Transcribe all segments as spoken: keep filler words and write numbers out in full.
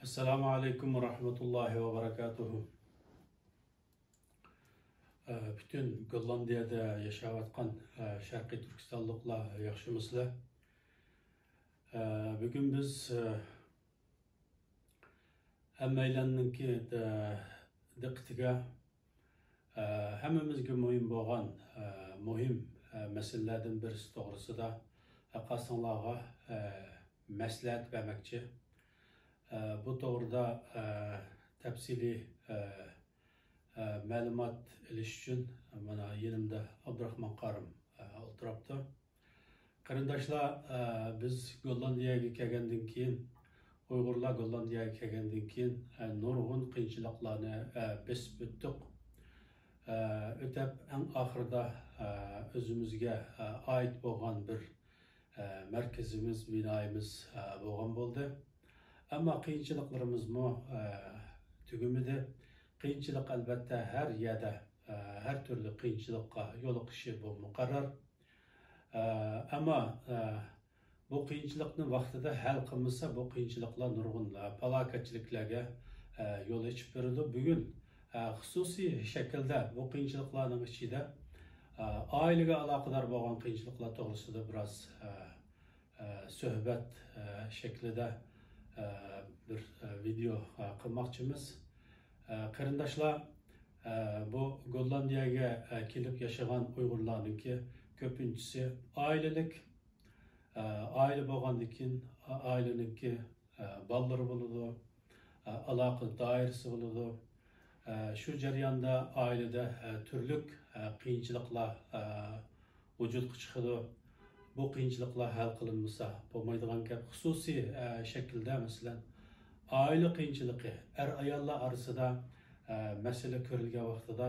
ئەسسالامۇ ئەلەيكۇم ۋە رەھمەتۇللاھى ۋە بەرەكاتۇھۇ. ئە، پۈتۈن گوللاندىيەدە ياشاۋاتقان، ئە، شەرقىي تۈركىستانلىقلار ياخشىمۇسىلەر؟ ئە، بۈگۈن بىز، ئە، ھەممەيلەننىڭكى، ئە، دىققىتىگە، ئە، ھەممىمىزگە مۇھىم بولغان، ئە، مۇھىم، ئە، مەسىلىلەردىن بىرسى توغرىسىدا ھەرقايسىڭلارغا، ئە، مەسلىھەت بەرمەكچى. ئە، بۇ توغرىدا، ئە، تەپسىلىي، ئە، ئە، مەلۇمات ئېلىش ئۈچۈن مانا يېنىمدا ئابدۇراخمان قارىم، ئە، ئولتۇرۇپتۇ. قېرىنداشلار، ئە، بىز گوللاندىيەگە كەلگەندىن كېيىن، ئۇيغۇرلار گوللاندىيەگە كەلگەندىن كېيىن، ئە، نۇرغۇن قىيىنچىلىقلارنى، ئە، بېسىپ ئۆتتۇق. ئە، ئۆتەپ ئەڭ ئاخىرىدا، ئە، ئۆزىمىزگە، ئە، ئائىت بولغان بىر، ئە، مەركىزىمىز، بىنايىمىز، ئە، بولغان بولدى. ئەمما قىيىنچىلىقلىرىمىزمۇ، ئە، تۈگىمىدى. قىيىنچىلىق ئەلۋەتتە ھەر يەردە، ئە، ھەر تۈرلۈك قىيىنچىلىققا يولۇقۇشى بۇ مۇقەررەر. ئە، ئەمما، ئە، بۇ قىيىنچىلىقنى ۋاقتىدا ھەل قىلمىسا، بۇ قىيىنچىلىقلار نۇرغۇن، ئە، پالاكەتچىلىكلەرگە، ئە، يول ئېچىپ بېرىدۇ. بۈگۈن، ئە، خۇسۇسىي شەكىلدە بۇ قىيىنچىلىقلارنىڭ ئىچىدە، ئە، ئائىلىگە ئالاقىدار بولغان قىيىنچىلىقلار توغرىسىدا بىراز، ئە، ئە، سۆھبەت، ئە، شەكلىدە، ئە، بىر، ئە، ۋىدېئو، ئە، قىلماقچىمىز. ئە، قېرىنداشلار، ئە، بۇ گوللاندىيەگە، ئە، كېلىپ ياشىغان ئۇيغۇرلارنىڭكى كۆپىنچىسى ئائىلىلىك، ئە، ئائىلە بولغاندىن كېيىن، ئا-، ئائىلىنىڭكى، ئە، بالىلىرى بولىدۇ، ئە، ئالاقە دائىرىسى بولىدۇ. ئە، شۇ جەرياندا ئائىلىدە، ئە، تۈرلۈك، ئە، قىيىنچىلىقلار، ئە، ۋۇجۇدقا چىقىدۇ. بۇ قىيىنچىلىقلار ھەل قىلىنمىسا بولمايدىغان گەپ. خۇسۇسىي، ئە، شەكىلدە، مەسىلەن، ئائىلە قىيىنچىلىقى، ئەر-ئاياللار ئارىسىدا، ئە، مەسىلە كۆرۈلگەن ۋاقتىدا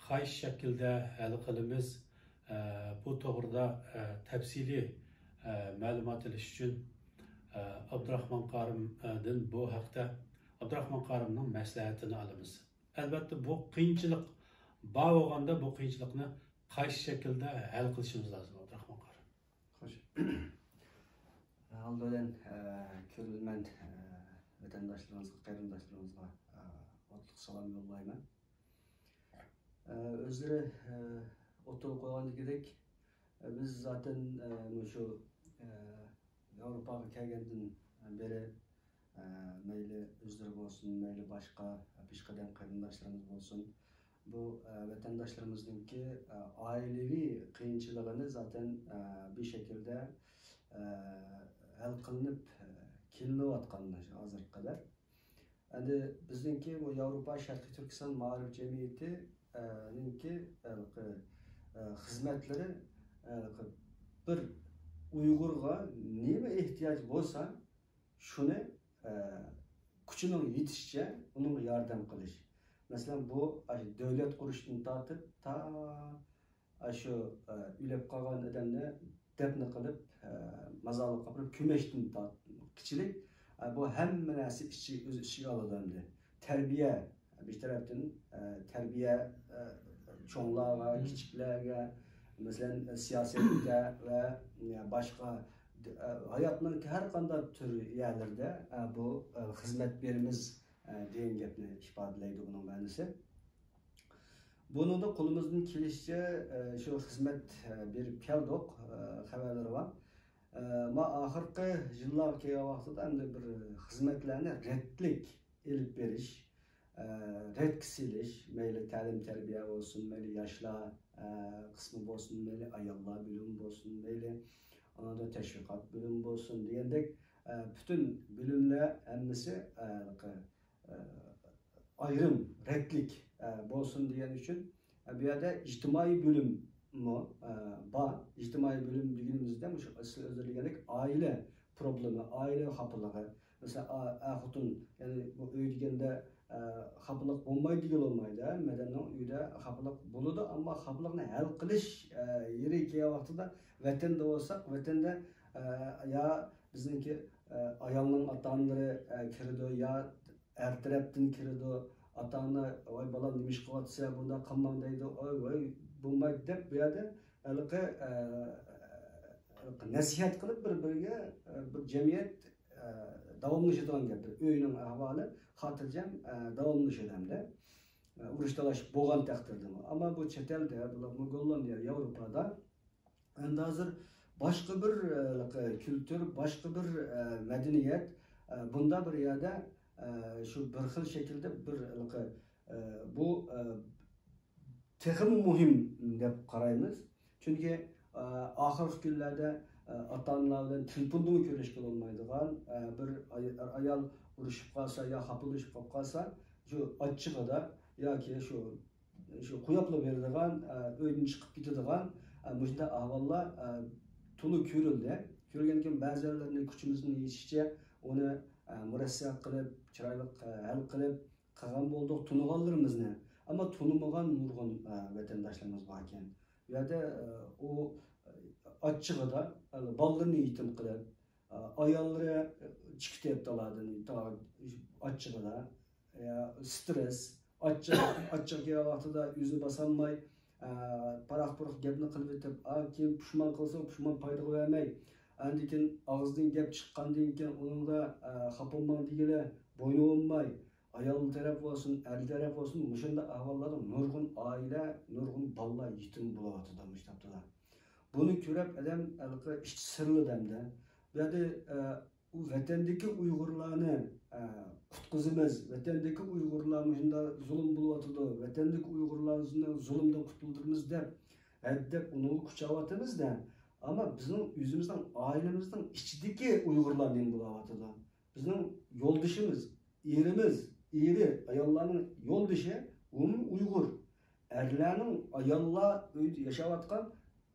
قايسى شەكىلدە ھەل قىلىمىز؟ ئە، بۇ توغرىدا، ئە، تەپسىلىي، ئە، مەلۇمات ئېلىش ئۈچۈن، ئە، ئابدۇراخمان قارىمدىن بۇ ھەقتە ئابدۇراخمان قارىمنىڭ مەسلىھەتىنى ئالىمىز. ئەلۋەتتە، بۇ قىيىنچىلىق بار بولغاندا، بۇ قىيىنچىلىقنى قايسى شەكىلدە ھەل قىلىشىمىز لازىم، ئابدۇراخمان قارىم؟ خوش. ئالدى بىلەن، ئە، كۆرۈرمەن، ئە، ۋەتەنداشلىرىڭىزغا، قېرىنداشلىرىڭىزغا، ئە، ئوتلۇق سالام يوللايمەن. ئە، ئۆزلىرى، ئە، ئوتتۇرىغا قويغاندىكىدەك، ئە، بىز زاتەن، ئە، مۇشۇ، ئە، ياۋروپاغا كەلگەندىن بېرى، ئە، مەيلى ئۆزلىرى بولسۇن، مەيلى باشقا پېشقەدەم قېرىنداشلىرىمىز بولسۇن، بۇ، ئە، ۋەتەنداشلىرىمىزنىڭكى، ئە، ئائىلىۋى قىيىنچىلىقىنى زاتەن، ئە، بىر شەكىلدە، ئە، ھەل قىلىنىپ، ئە، كېلىنىۋاتقان ھازىرغا قەدەر. ئەمدى بىزنىڭكى بۇ ياۋروپا شەرقىي تۈركىستان مائارىپ جەمئىيىتى، ئە، نىڭكى، ئە، خىزمەتلىرى، ئە، بىر ئۇيغۇرغا نېمە ئېھتىياج بولسا، شۇنى، ئە، كۈچىنىڭ يېتىشىچە ئۇنىڭغا ياردەم قىلىش. مەسىلەن، بۇ ئاشۇ دۆلەت قۇرۇشتىن تارتىپ تا ئاشۇ، ئە، ئۆلۈپ قالغان ئادەمنى دەپنە قىلىپ، ئە، مازارلىققا ئاپىرىپ كۆمۈشتىن تارتقىچىلىك، ئە، بۇ ھەممە نەرسە ئىچى-، ئۆز ئىچىگە ئالىدۇ ئەمدى. تەربىيە، بىر تەرەپتىن، ئە، تەربىيە، ئە، چوڭلارغا، كىچىكلەرگە، مەسىلەن، سىياسەتتە ۋە، ئە، باشقا، ئە، ھاياتنىڭ ھەر قانداق تۈر يەرلىرىدە، ئە، بۇ، ئە، خىزمەت بېرىمىز، ئە، دېگەن گەپنى ئىپادىلەيدۇ بۇنىڭ مەنىسى. بۇنىڭدا قولىمىزدىن كېلىشىچە، ئە، شۇ خىزمەت، ئە، بېرىپ كەلدۇق، ئە، خەۋەرلىرى بار. ئە، ما ئاخىرقى يىللارغا كەلگەن ۋاقتىدا ئەمدى بىر خىزمەتلەرنى رەتلىك ئېلىپ بېرىش، ئە، رەتكە سېلىش، مەيلى تەلىم تەربىيە بولسۇن، مەيلى ياشلار، ئە، قىسمى بولسۇن، مەيلى ئاياللار بۆلۈمى بولسۇن، مەيلى ئاندا تەشۋىقات بۆلۈمى بولسۇن دېگەندەك، ئە، پۈتۈن بۆلۈملەر ھەممىسى، ئە، ئايرىم رەتلىك، ئە، بولسۇن دېگەن ئۈچۈن، ئە، بۇ يەردە ئىجتىمائىي بۆلۈممۇ، ئە، بار. ئىجتىمائىي بۆلۈم دېگىنىمىزدە مۇشۇ سىز ئۆزلىرى دېگەندەك ئائىلە پروبلېما، ئائىلە خاپىلىقى. مەسىلەن، ئا-، ئەر خوتۇن، يەنى بۇ ئۆي دېگەندە، ئە، خاپىلىق بولمايدۇ دېگىلى بولمايدۇ. ھەممە ئادەمنىڭ ئۆيىدە خاپىلىق بولىدۇ، ئەمما خاپىلىقنى ھەل قىلىش، ئە، يېرى كەلگەن ۋاقتىدا ۋەتەندە بولساق، ۋەتەندە، ئە، يا بىزنىڭكى، ئە، ئايالنىڭ ئاتا-ئانىلىرى، ئە، كىرىدۇ، يا ئەر تەرەپتىن كىرىدۇ، ئاتا-ئانا، ۋاي بالام، نېمە ئىش قىلىۋاتىسەن، بۇنداق قىلماڭ دەيدۇ، ۋاي، ۋاي، بولمايدۇ دەپ بۇ يەردە ھېلىقى، ئە، ھېلىقى نەسىھەت قىلىپ بىر-بىرىگە، ئە، بىر جەمئىيەت، ئە، ئە، داۋاملىشىدىغان گەپ. ئۆينىڭ ئەھۋالى خاتىرجەم، ئە، داۋاملىشىدۇ ئەمدى. ئە، ئۇرۇش تالاش بولغان تەقدىردىمۇ. ئەمما بۇ چەت ئەلدە، بولۇپمۇ گوللاندىيە، ياۋروپادا ئەمدى ھازىر باشقا بىر، ئە، كۈلتۈر، باشقا بىر، ئە، مەدەنىيەت، ئە، بۇنداق بىر يەردە، ئە، شۇ بىر خىل شەكىلدە بىر، ئە، بۇ، ئە، تېخىمۇ مۇھىم دەپ قارايمىز. چۈنكى، ئە، ئاخىرقى كۈنلەردە، ئە، ئاتا-ئانىلار بىلەن تېلېفوندىمۇ كۆرۈشكىلى بولمايدىغان، ئە، بىر ئاي-، ئايال ئۇرۇشۇپ قالسا يا خاپىلىشىپ قالىپ قالسا، شۇ ئاچچىقىدا ياكى شۇ، شۇ قويۇپلا بېرىدىغان، ئە، ئۆيدىن چىقىپ كېتىدىغان، ئە، مۇشۇنداق ئەھۋاللار، ئە، تولا كۆرۈلدى. كۆرگەندىن كېيىن بەزىلەرنىڭ كۈچىمىزنىڭ يېتىشىچە ئۇنى، ئە، مۇرەسسە قىلىپ، چىرايلىق، ئە، ھەل قىلىپ، قىلغان بولدۇق، تونۇغانلىرىمىزنى. ئەمما تونۇمىغان نۇرغۇن، ئە، ۋەتەنداشلىرىمىز باركەن. بۇ يەردە، ئە، ئۇ، ئە، ئاچچىقىدا، ئە، بالىلىرىنى يېتىم قىلىپ، ئە، ئاياللىرى چىقىپ تالاردىن، تا-، ئاچچىقىدا، ئە، سترېس، ئاچچىق، ئاچچىق كەلگەن ۋاقتىدا ئۆزىنى باسالماي، ئە، پاراق-پۇرۇق گەپنى قىلىۋېتىپ، ئا، كېيىن پۇشمان قىلسا، پۇشمان پايدىغا بەرمەي. ئاندىن كېيىن ئاغزىدىن گەپ چىققاندىن كېيىن ئۇنىڭدا، ئە، خاپا بولماڭ دېگىلى، بوينى بولماي. ئايال تەرەپ بولسۇن، ئەر تەرەپ بولسۇن، مۇشۇنداق ئەھۋاللاردا نۇرغۇن ئائىلە، نۇرغۇن بالىلار يېتىم بولۇۋاتىدۇ مۇشۇ ھەپتىدە. بۇنى كۆرۈپ ئادەم ھېلىقى ئىچى سىرىلىدۇ ئەمدى. بۇ يەردە، ئە، ئۇ ۋەتەندىكى ئۇيغۇرلارنى، ئە، قۇتقۇزىمىز، ۋەتەندىكى ئۇيغۇرلار مۇشۇنداق زۇلۇم بولۇۋاتىدۇ، ۋەتەندىكى ئۇيغۇرلارنى زۇلۇمدىن قۇتۇلدۇرىمىز دەپ، ھەددەپ ئۇنىڭغا كۈچەۋاتىمىز-دە، ئەمما بىزنىڭ ئۆزىمىزنىڭ ئائىلىمىزنىڭ ئىچىدىكى ئۇيغۇرلار نېمە بولۇۋاتىدۇ؟ بىزنىڭ يولدىشىمىز، ئېرىمىز، ئېرى، ئاياللارنىڭ يولدىشى، ئۇمۇ ئۇيغۇر. ئەرلەرنىڭ، ئاياللار ئۆيدە ياشاۋاتقان،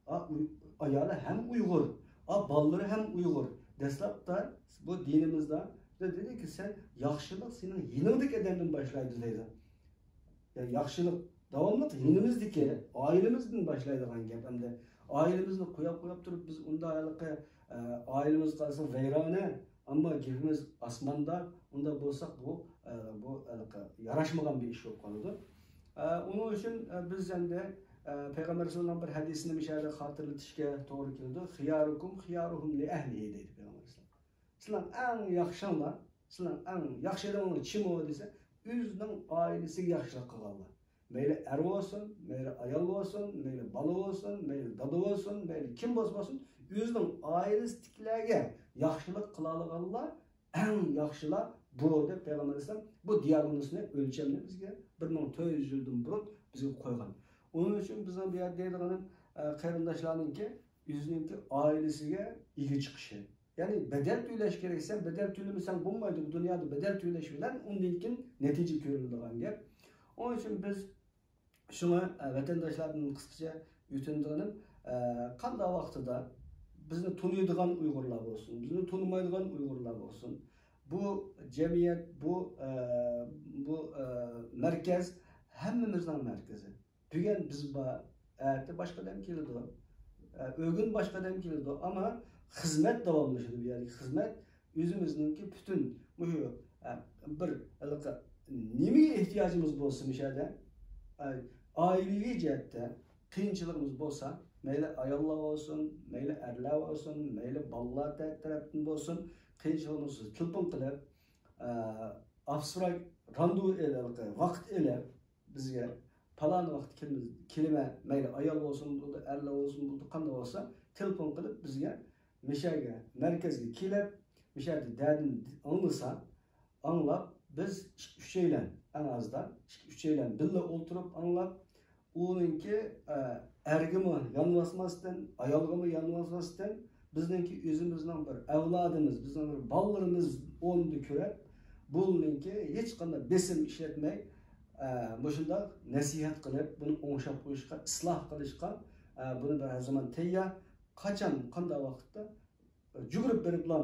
ئا، ئۇي-، ئايالى ھەم ئۇيغۇر، ئا، بالىلىرى ھەم ئۇيغۇر. دەسلەپتە بۇ دىنىمىزدا دېدىكى، سەن ياخشىلىق سېنىڭ يېنىڭدىكى ئادەمدىن باشلايدۇ دەيدۇ. يا-، ياخشىلىق داۋاملىق يېنىمىزدىكى، ئائىلىمىزدىن باشلايدىغان گەپ. ئەمدى ئائىلىمىزنى قوياپ، قوياپ تۇرۇپ، بىز ئۇنداق ھېلىقى، ئە، ئائىلىمىز قالسا ۋەيرانە، ئەمما گېپىمىز ئاسماندا، ئۇنداق بولساق بۇ، ئە، بۇ ھېلىقى ياراشمىغان بىر ئىش بولۇپ قالىدۇ. ئە، ئۇنىڭ ئۈچۈن، ئە، بىز ئەمدى، ئە، پەيغەمبەر ئەلەيھىسسالامنىڭ بىر ھەدىسىنى مۇشۇ يەردە خاتىرىلىتىشكە توغرا كېلىدۇ. خىيارۇكۇم خىيارۇھۇم لىئەھلىھى دەيدۇ پەيغەمبەر ئەلەيھىسسالام. سىلەر ئەڭ ياخشىڭلار، سىلەر ئەڭ ياخشى ئادەملەر كىم ئۇ دېسە، ئۆزىنىڭ ئائىلىسىگە ياخشىلىق قىلغانلار. مەيلى ئەر بولسۇن، مەيلى ئايال بولسۇن، مەيلى بالا بولسۇن، مەيلى دادا بولسۇن، مەيلى كىم بولسا بولسۇن، ئۆزىنىڭ ئائىلىسىدىكىلەرگە ياخشىلىق قىلالىغانلار ئەڭ ياخشىلار بۇ دەپ پەيغەمبەر ئەلەيھىسسالام بۇ دىياگنوزنى، ئۆلچەمنى بىزگە بىر مىڭ تۆت يۈز يىلدىن بۇرۇن بىزگە قويغان. ئۇنىڭ ئۈچۈن بىزنىڭ بۇ يەردە دەيدىغىنىم، ئە، قېرىنداشلارنىڭكى ئۆزىنىڭكى ئائىلىسىگە ئىگە چىقىشى. يەنى بەدەل تۆلەش كېرەك. سەن بەدەل تۆلىمىسەڭ بولمايدۇ. بۇ دۇنيادا بەدەل تۆلەش بىلەن ئۇندىن كېيىن نەتىجە كۆرۈلىدىغان گەپ. ئۇنىڭ ئۈچۈن بىز شۇڭا، ئە، ۋەتەنداشلاردىن قىسقىچە ئۆتۈنىدىغىنىم، ئە، قانداق ۋاقتىدا بىزنى تونۇيدىغان ئۇيغۇرلار بولسۇن، بىزنى تونۇمايدىغان ئۇيغۇرلار بولسۇن، بۇ جەمئىيەت، بۇ، ئە، بۇ، ئە، مەركەز ھەممىمىزنىڭ مەركىزى. بۈگۈن بىز بار، ئەتە باشقا ئادەم كېلىدۇ. ئە، ئۆگۈن باشقا ئادەم كېلىدۇ. ئەمما خىزمەت داۋاملىشىدۇ. بۇ يەردىكى خىزمەت ئۆزىمىزنىڭكى پۈتۈن مۇشۇ، ئە، بىر ھېلىقى نېمىگە ئېھتىياجىمىز بولسا مۇشۇ يەردە، ئە، ئائىلىۋى جەھەتتە قىيىنچىلىقىمىز بولسا، مەيلى ئاياللار بولسۇن، مەيلى ئەرلەر بولسۇن، مەيلى بالىلار تە-، تەرەپتىن بولسۇن، قىيىنچىلىقىمىز بولسا تېلېفون قىلىپ، ئە، ئاپسراك راندۋۇ ئېلىپ، ۋاقىت ئېلىپ، بىزگە پالان ۋاقىت كېلىمىز-، كېلىمەن، مەيلى ئايال بولسۇن بولدى، ئەرلەر بولسۇن بولدى، قانداق بولسا، تېلېفون قىلىپ بىزگە مىشەگە، مەركەزگە كېلىپ، مىشەدە دەردىنى ئاڭلىسا، ئاڭلاپ، بىز ئىككى ئۈچەيلەن، ئەڭ ئازدا ئىككى ئۈچەيلەن بىللە ئولتۇرۇپ ئاڭلاپ، ئۇنىڭكى، ئە، ئەرگىمۇ يانۋاسماستىن، ئايالغىمۇ يانۋاسماستىن، بىزنىڭكى ئۆزىمىزنىڭ بىر ئەۋلادىمىز، بىزنىڭ بىر بالىلىرىمىز ئورنىدا كۆرۈپ، بۇنىڭكى ھېچقانداق بېسىم ئىشلەتمەي، ئە، مۇشۇنداق نەسىھەت قىلىپ، بۇنى ئوڭشاپ قويۇشقا، ئىسلاھ قىلىشقا، ئە، بۇنى بىر ھەر زامان تەييار. قاچان، قانداق ۋاقىتتا جۈگۈرۈپ بېرىپلا،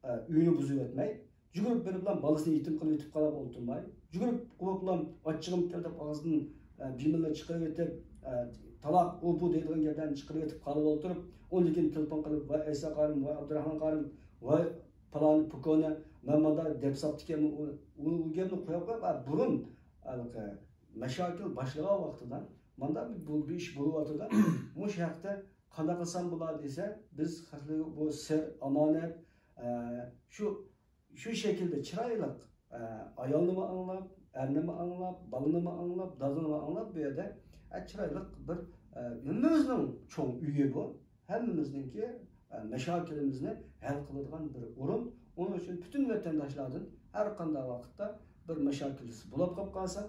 ئە، ئۆيىنى بۇزۇۋەتمەي، جۈگۈرۈپ بېرىپلا بالىسىنى يېتىم قىلىۋېتىپ قالاپ ئولتۇرماي، جۈگۈرۈپ قوپۇپلا ئاچچىقىم كەلدى دەپ ئاغزىدىن، ئە، بىمىنلا چىقىرىۋېتىپ، ئە، تالاق، ئۇ، بۇ دەيدىغان گەپلەرنى چىقىرىۋېتىپ قالىپ ئولتۇرۇپ، ئۇندىن كېيىن تېلېفون قىلىپ، ۋاي ئەيسا قارىم، ۋاي ئابدۇراخمان قارىم، ۋاي پالانى پۇكونى، مەن مۇنداق دەپ ساپتىكەنمەن، ئۇ، ئۇ، ئۇ گەپنى قويۇپ قويۇپ، ئە، بۇرۇن ھېلىقى مەشاكىل باشلىغان ۋاقتىدا مانداق بىر، بۇ، بىر ئىش بولۇۋاتىدۇ. مۇشۇ ھەقتە قانداق قىلسام بولار دېسە، بىز خەقلەرگە بۇ سىر، ئامانەت، ئە، شۇ شۇ شەكىلدە چىرايلىق، ئە، ئايالنىمۇ ئاڭلاپ، ئەرنىمۇ ئاڭلاپ، بالىنىمۇ ئاڭلاپ، دادىنىمۇ ئاڭلاپ، بۇ يەردە، ئە، چىرايلىق بىر، ئە، ھەممىمىزنىڭ چوڭ ئۆيى بۇ. ھەممىمىزنىڭكى، ئە، مەشاكىلىمىزنى ھەل قىلىدىغان بىر ئورۇن. ئۇنىڭ ئۈچۈن پۈتۈن ۋەتەنداشلاردىن ھەر قانداق ۋاقىتتا بىر مەشاكىلسى بولۇپ قاپ قالسا،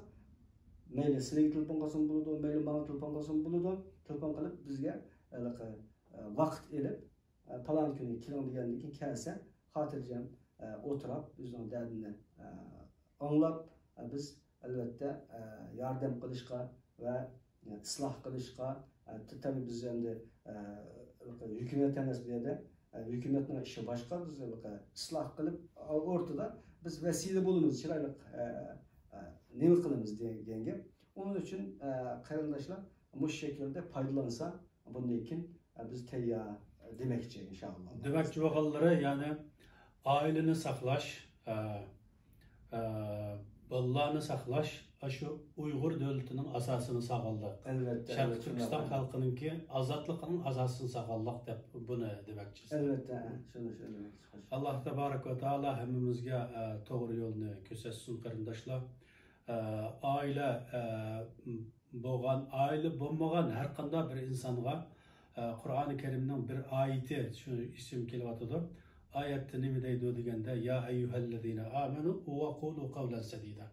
مەيلى سىلەرگە تېلېفون قىلسىمۇ بولىدۇ، مەيلى ماڭا تېلېفون قىلسىمۇ بولىدۇ. تېلېفون قىلىپ بىزگە ھېلىقى، ئە، ۋاقىت ئېلىپ، ئە، پالان كۈنى كېلىڭ دېگەندىن كېيىن كەلسە، خاتىرجەم، ئە، ئولتۇراپ، ئۆزىنىڭ دەردىنى، ئە، ئاڭلاپ، ئە، بىز، ئەلۋەتتە، ئە، ياردەم قىلىشقا ۋە، ئە، ئىسلاھ قىلىشقا، ئە، ت-، تەبىئىي بىز ئەمدى، ئە، ھۆكۈمەت ئەمەس بۇ يەردە، ئە، ھۆكۈمەتنىڭ ئىشى باشقا، بىز، ئە، ئىسلاھ قىلىپ، ئورتىدا بىز ۋەسىلە بولىمىز، چىرايلىق، ئە، ئە، نېمە قىلىمىز دېگەن گەپ. ئۇنىڭ ئۈچۈن، ئە، قېرىنداشلار مۇشۇ شەكىلدە پايدىلانسا، بۇندىن كېيىن، ئە، بىز تەييار، ئە، دېمەكچى، ئىنشائاللا. دېمەكچى بولغانلىرى، يەنى ئائىلىنى ساقلاش، ئە، ئە، بالىلارنى ساقلاش، ئاشۇ ئۇيغۇر دۆلىتىنىڭ ئاساسىنى سالغانلىق. ئەلۋەتتە، شەرقىي ئەلۋەتتە، تۈركىستان شۇنداق. خەلقىنىڭكى ئازادلىقىنىڭ ئاساسىنى سالغانلىق دەپ بۇنى دېمەكچى. ئەلۋەتتە، شۇنى، شۇنى دېمەكچى. ئاللا تابارەك ۋە تائالا ھەممىمىزگە، ئە، توغرا يولنى كۆرسەتسۇن، قېرىنداشلار. ئە، ئائىلە، ئە، بولغان، ئائىلە بولمىغان ھەر قانداق بىر ئىنسانغا، ئە، قۇرئانى كەرىمنىڭ بىر ئايىتى شۇ ئېسىمگە كېلىۋاتىدۇ. ئايەتتە نېمە دەيدۇ دېگەندە، يا ئەييۇھەللەزىنە ئامەنۇ ۋەقۇلۇ قەۋلەن سەدىدە.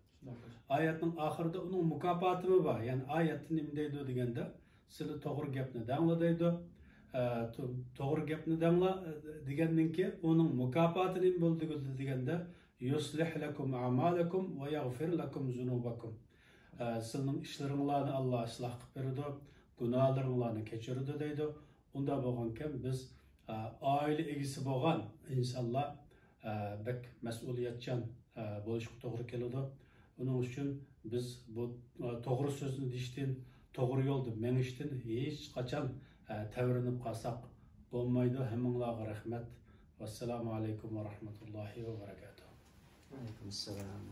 ئايەتنىڭ ئاخىرىدا ئۇنىڭ مۇكاپاتىمۇ بار. يەنى ئايەتتە نېمە دەيدۇ دېگەندە، سىلەر توغرا گەپنى دەڭلار دەيدۇ. ئە، تو-، توغرا گەپنى دەڭلار، ئە، دېگەندىن كېيىن ئۇنىڭ مۇكاپاتى نېمە بولىدۇ دېگەندە، يۇسلىھ لەكۇم ئەمالەكۇم ۋە يەغفىر لەكۇم زۇنۇبەكۇم. ئە، سىلىنىڭ ئىشلىرىڭلارنى ئاللا ئىسلاھ قىلىپ بېرىدۇ، گۇناھلىرىڭلارنى كەچۈرىدۇ دەيدۇ. ئۇنداق بولغانكەن بىز، ئە، ئائىلە ئىگىسى بولغان ئىنسانلار، ئە، بەك مەسئۇلىيەتچان، ئە، بولۇشقا توغرا كېلىدۇ. ئۇنىڭ ئۈچۈن بىز بۇ، ئە، توغرا سۆزنى دېيىشتىن، توغرا يولدا مېڭىشتىن ھېچقاچان، ئە، تەۋرىنىپ قالساق بولمايدۇ. ھەممىڭلارغا رەھمەت. ۋەسسالامۇ ئەلەيكۇم ۋە رەھمەتۇللاھى ۋە بەرەكاتۇھ. ۋەئەلەيكۇم ئەسسالام.